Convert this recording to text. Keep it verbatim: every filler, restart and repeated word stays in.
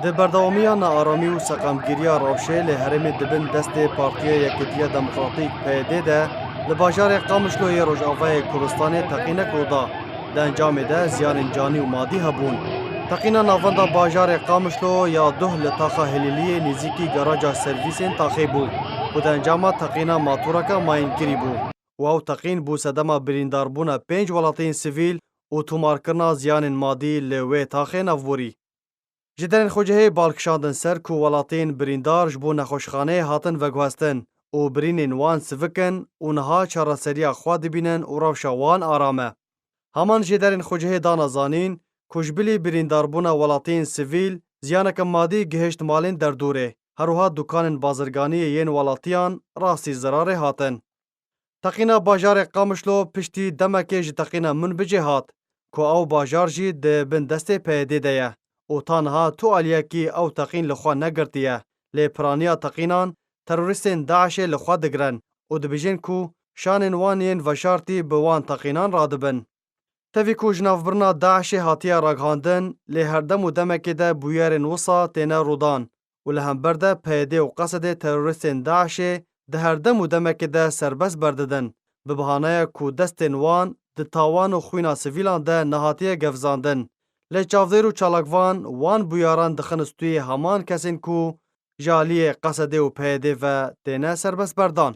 Di berdewamiya nearamî û seqamgiriya rewşê li herêmê di bin destê Partiya Yekitiya Demokratîk, P Y D, de li bajarê Qamişlo yê Rojavayê Kurdistanê teqînek rû da. Di encamê de ziyanên canî û madî hebûn. Teqîna navenda bajarê Qamişlo ya duh li taxa Hilîliyê nêzîkî garaja servîsên taxê bû ku di encama teqîna matûreke mayînkirî bû û ew teqîn bû sedema birîndarbûna pênc welatiyên sivîl û tomarkirina ziyanên madî li wê taxê navborî. Jêderên xwecihê bal kişandin ser ku welatiyên birîndar ji bo nexweşxaneyê hatin veguhestin û birînên wan sivik in û niha çareseriya xwe dibînin û rewşa wan aram e. Heman jêderên xwecihê dana zanîn ku ji bilî birîndarbûna welatiyên sivîl ziyaneke madî gihişt malên derdorê, her wiha dukanên bazirganiyê yên welatiyan rastî zirarê hatin. Teqîna bajarê Qamişlo piştî demekê ji teqîna Minbicê hat, ku ew bajar jî di bin destê P Y D de ye û ta niha tu aliyekî ew teqîn li xwe negirtiye. Lê piraniya teqînan terorîstên DAIŞê li xwe digirin û dibêjin ku şanên wan yên veşartî bi wan teqînan radibin. Tevî ku ji navbirina DAIŞê hatiye ragihandin, lê her dem û demekê de bûyerên wisa têne rûdan û li hember de P Y D û Qesedê terorîstên DAIŞê di her dem û demekê de serbest berdidin, bi bahaneya ku destên wan di tawan û xwîna sivîlan de nehatiye gefzandin. Lê çavdêr û çalakvan wan bûyaran dixin stûyê heman kesên ku ji aliyê Qesedê û P Y D ve têne serbestberdan.